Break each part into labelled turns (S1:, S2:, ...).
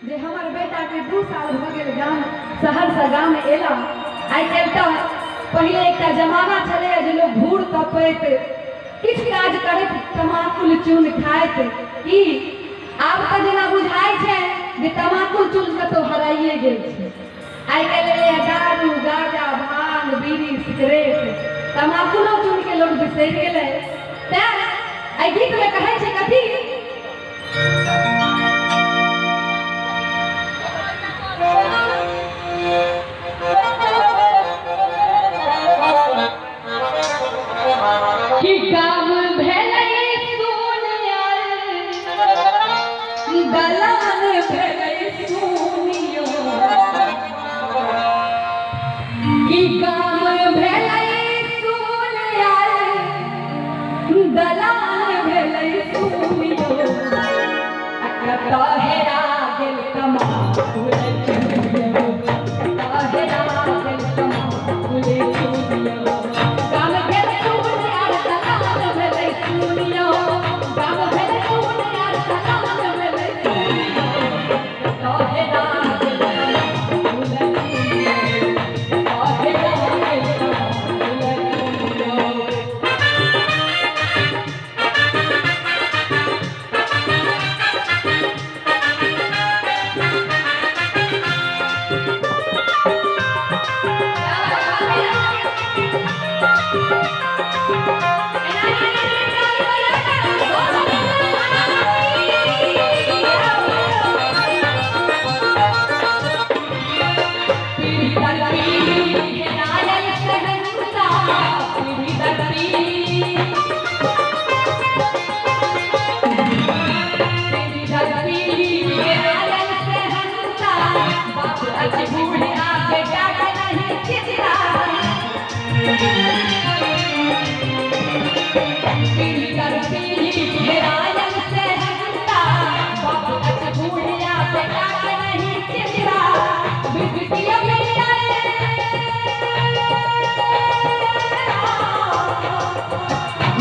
S1: जे हमर बेटा के 2 साल भ गेल गाम शहर से गाम एला। आइ काल्हि तऽ पहिले एकटा जमाना छलै जे लोग घूर तपैत किछु काज करैत तमाकुल चून खाइत। की आब तऽ जेना बुझाइ छै जे तमाकुल चून कतौ हराइए गेल छै। आइ काल्हि एलैए दारू गाजा भांग बीड़ी सिगरेट, तमाकुलो चून के लोग बिसरि गेलै। तैं एहि गीतमे कहै छै कथी, कि गाम भेलै सुनियर दलान भेलै सुनियो, कि गाम भेलै सुनियर दलान भेलै सुनियो, आ कतऽ हेरा गेल तमाकुल चुनियो, कतऽ हेरा गेल तमाकुल चुनियो। गाम भेलै सुनियर दलान भेलै सुनियो, गाम भेलै सुनियर दलान भेलै सुनियो, कतऽ हेरा गेल तमाकुल चुनियो, कतऽ हेरा गेल तमाकुल चुनियो। पीढ़ी दर पीढ़ी घेरायल शहंशाह, पीढ़ी दर पीढ़ी, पीढ़ी दर पीढ़ी घेरायल शहंशाह, बाप अछि बूढ़ आ बेटा के नहीं चिंता। पीढ़ी दर पीढ़ी घेरायल शहंशाह, बाप अछि बूढ़ आ बेटा के नहीं चिंता। बिस्किटिया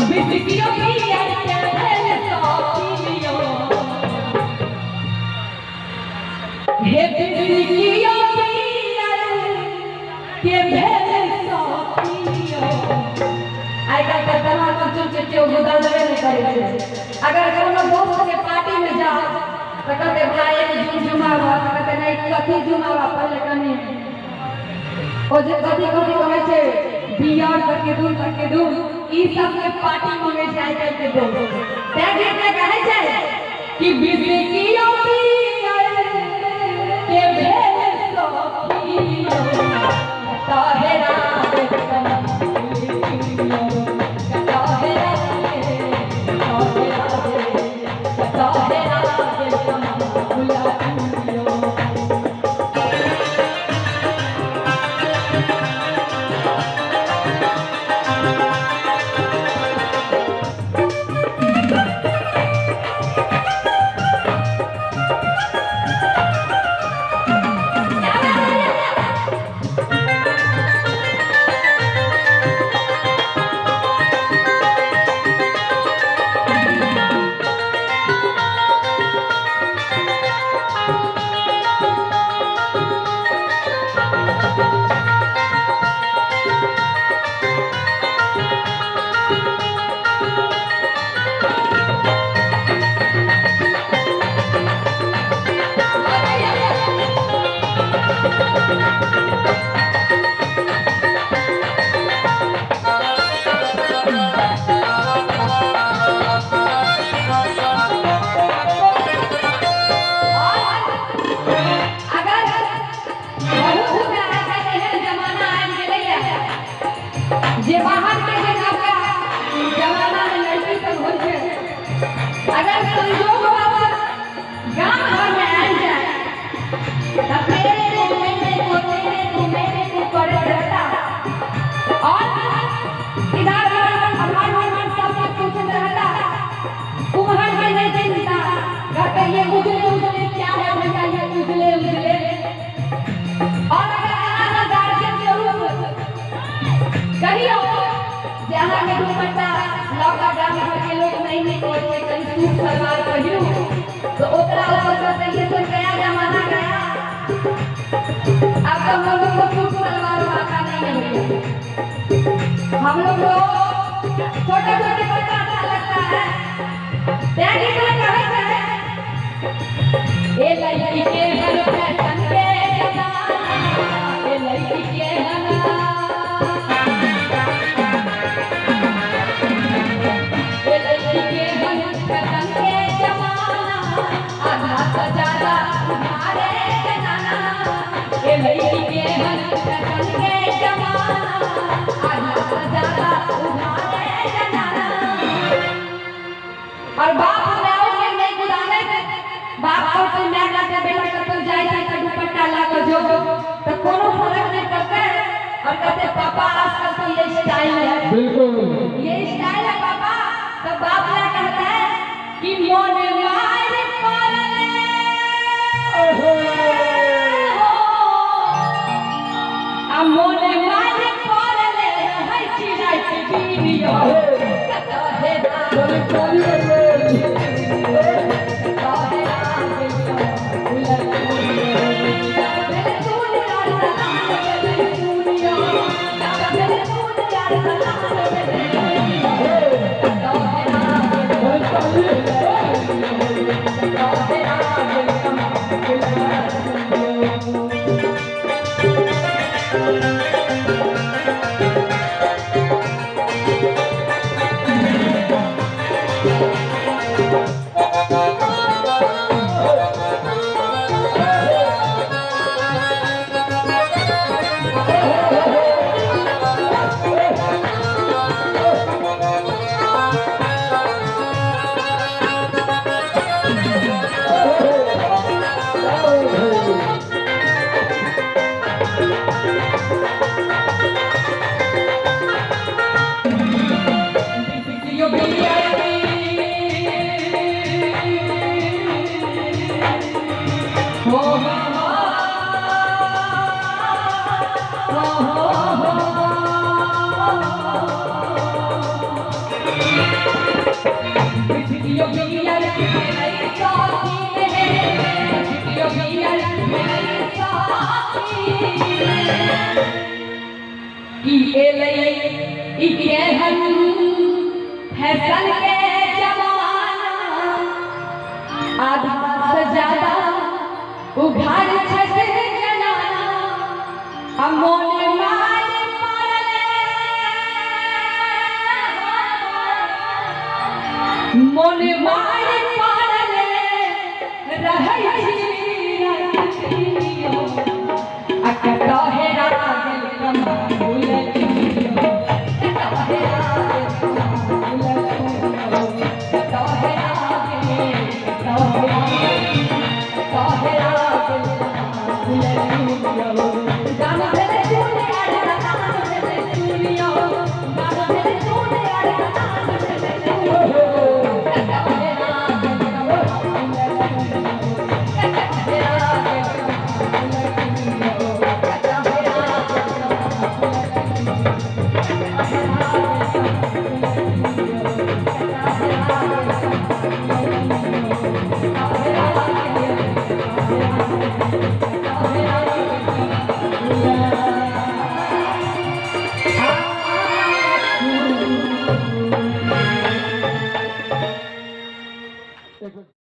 S1: बिस्किटियो पियर के भेल सौखियो, हे बिस्किटियो पियर के भेल सौखियो। आइ काल्हि तऽ तमाकुल चून के केओ गुदरबे नहि करै छै। अगर कोनो दोस्त के पार्टी में जाओ तऽ कहते भाई एगो झुमझुमावा, तऽ कहते नहीं कथी झुमावा, पहिले कनी ओ जे कथी कथी कहै छै बियर करके दूर करके दूर, ई सब के पार्टी मंगे छै आइ काल्हि के दोस्त। तैं गीत में कहै छै कि बिस्किटियो पियर के भेल सौखियो, कतऽ हेरा गेल तमाकुल चुनियो, कतऽ हेरा गेल, कतऽ हेरा गेल, कतऽ हेरा गेल तमाकुल चुनियो। अगर बहुत आइ काल्हि एहन जमाना आबि गेलैए जे बाहर के जे नवका जमाना में लड़की सब होइ छै, अगर संजोग वश गाम घर में आबि जाय तऽ तेरे को मेरे को तेरे को मेरे को करैत रहता, और इधर उधर उधर सब सब पूछैत रहता, उम्हर के नहीं चिंता, कहते ये उजले उजले क्या है भैया, ये उजले उजले। और अगर अहाँ गार्जियन के रूप कहियो जे अहाँके दुपट्टा लऽ कऽ गाम घर के लोग नहीं निकलै छै, कनि सूट सलवार पहिरू, तऽ ओकरा ऊपर कहतै ये सब नया जमाना हम लोग को छोटे छोटे बच्चा अच्छा लगता है। ए लड़की के हर फैशन के जमाना, ए लड़की के हर, ए लड़की के हर फैशन के जमाना, आधा से ज्यादा तुम्हारे जनाना। ए लड़की के हर फैशन के जमाना, आधा से ज्यादा तुम्हारे जनाना। और बाप में नहीं गुदाने, बाप और तो मैं करते बेटा कतौ जाए छै त दुपट्टा ला के जो तो कोनो फर्क नहीं पड़ता है। और कहते पापा आजकल तो ये स्टाइल है,
S2: बिल्कुल
S1: ये स्टाइल है पापा। तो बाप क्या कहता है कि मोने मार पड़ले हो, आ मोने मार पड़ले है चिराई के बीनियो कत हे फैशन के जमाना, आधा से ज्यादा उघार छत जनाना। मोने मार पड़ले, मोने मार पड़ले रहै छी रतियो, आ कतौ हेरा गेल कमाल चुनियो, कतौ हेरा गेल
S2: एक।